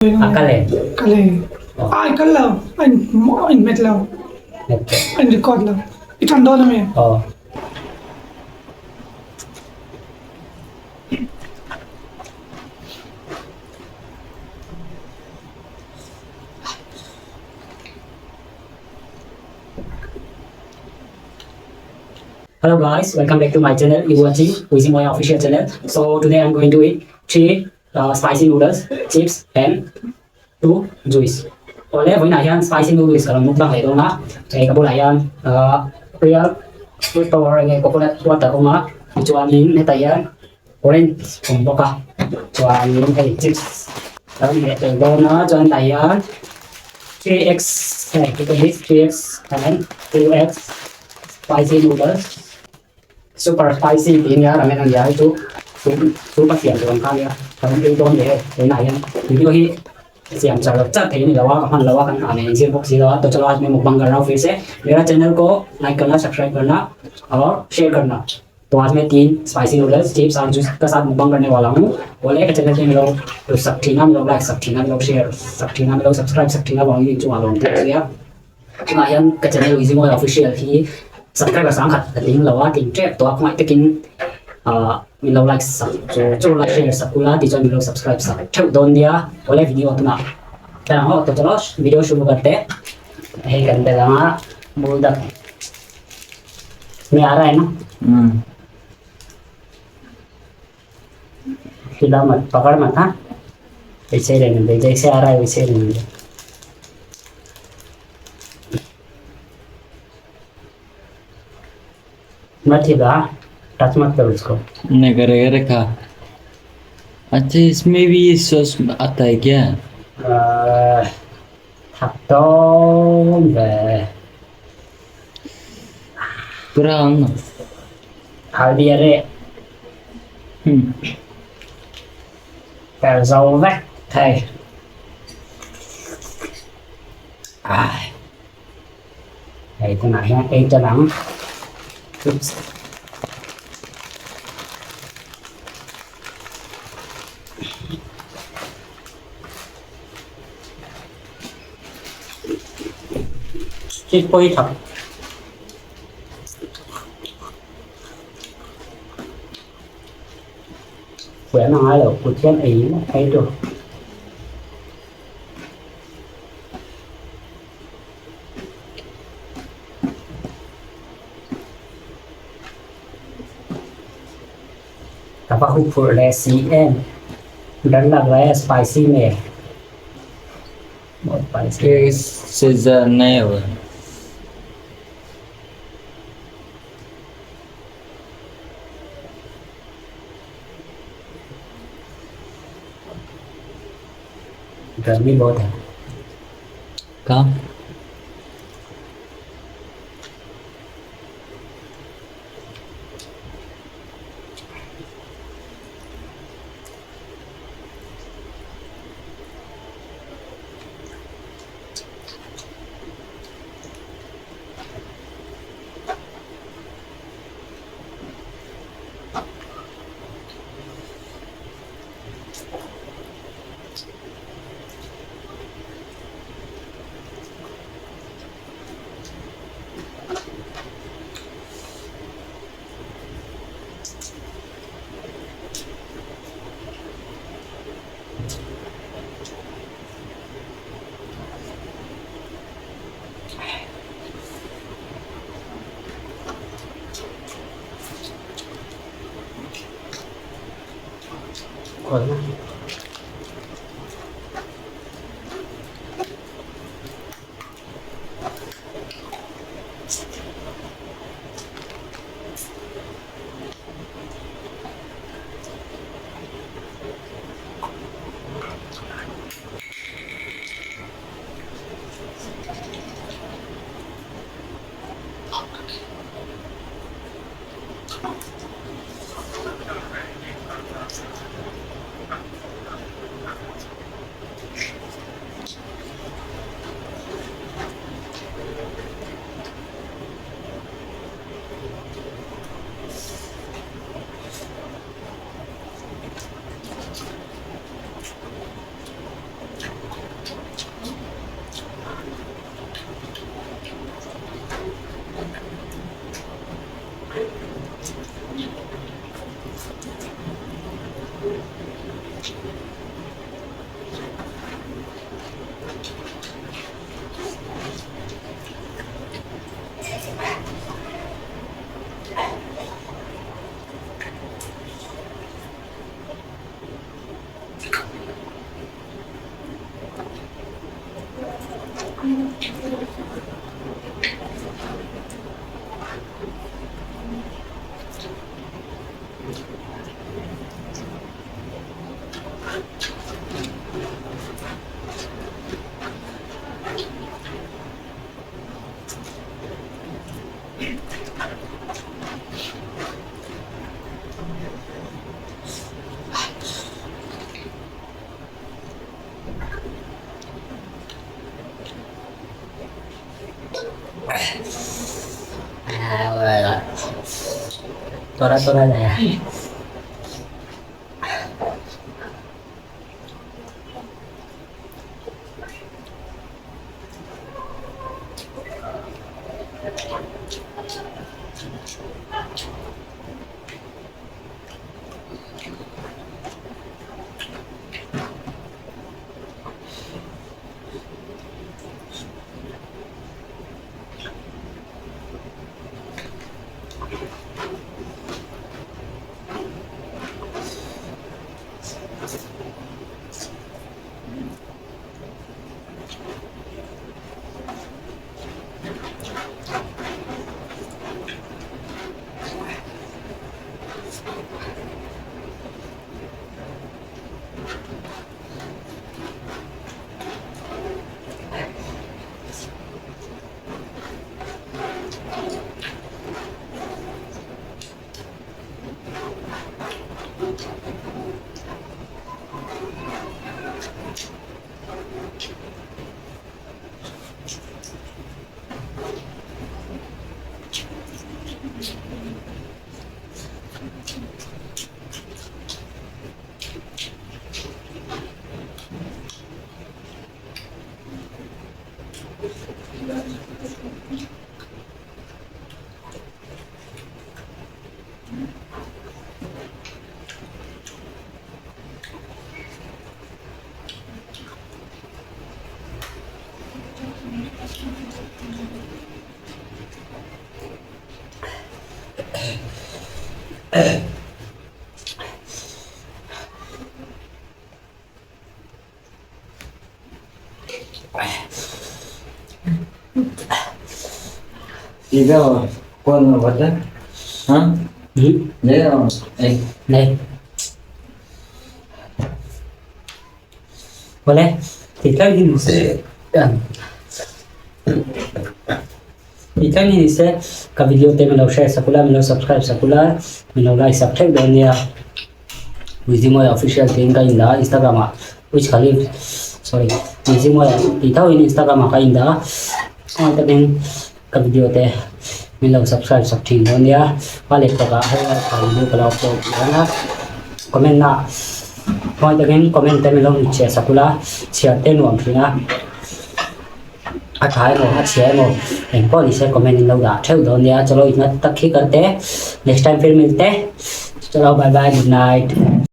A kal em? Kal e. Ai kal lo. A in a in hmet lo. Hmet tawh. A in record lo. I tan dawn ami? Aw. Hello guys, welcome back to my channel. You watching Wizimoya official channel. So today I'm going to eat three spicy noodles, chips and two juice. Awle vawiinah hian spicy noodles ka lo mukbang leh dawn a, hei ka bulah hian real fruit power enge coconut water awm a, tichuanin hetah hian orange awm bawk a, chuanin hei chips ka rawn leh tel dawn a, chuan tah hian 3x hei 3x and 2x spicy noodles. Super spicy tih nia ramen a nia hei chu soup a siam tur ang kha nia ka rawn ei dawn leh e tunah hian video hi siam char char thei a ni lo a ka hman lo a kan hah nen zir bawk si lo a to chalo aaj main mukbang kar raha hu phir se mera channel ko like karna subscribe karna aur share karna to aaj main teen spicy noodles chips aur juice ka saath mukbang karne wala hu bole ka channel ke milo sak thina milo like sak thina milo share sak thina milo subscribe sak thina wang in chungah lawm tih a sia. Tunah hian ka channel Wizimoy Official hi subscriber sangkhat a tling lo a, tling tep tawh a, khawngaih takin ah min lo like sak chu chu like share sak ula tichuan min lo subscribe sak theuh dawn nia. Awle video tunah tel ang aw tawh chawlh aw video shuru kar te hei kan bel ang a buldak me a raha hai na. हिला मत पकड़ मत हाँ वैसे ही रहने दे जैसे आ रहा है वैसे ही रहने दे मत हिला टच मत कर उसको नहीं करेगा रखा अच्छा इसमें भी ये सॉस आता है क्या थक về पूरा आऊंगा हल्दी अरे Cà dầu vắt thầy à đây thế này nhé cho nắng. Oops. Chiếc quay thật khỏe mà ai được của trên ý thấy được का खूब सी एम डर लग रहा है स्पाइसी में बहुत स्पाइसी से नहीं होगा गर्मी बहुत है कहाँ खोलना थोड़ा थोड़ा जाया ठीक है कौन बता हाँ ले एक Đây. Boleh. Kita ini Ita ni se ka video te min lo share sakula min lo subscribe sakula min lo like sak theuh dawn nia Wizimoya official tiin ka in dah a Instagram ah which Khalif sorry Wizimoya tih tho in Instagram ah ka in dah a chuan takin ka video te min lo subscribe sak thin dawn nia hma leh takah hei a tha video ka lo upload dawn a comment na hnuai takin comment te min lo hnutchhiah sak ula chhiar te nuam thin a. A tha emaw a chhia emaw eng pawh ni se comment in lo dah theuh dawn nia chawlawih ngat tak khi kal te next time film mil te chawlawh bye bye good night.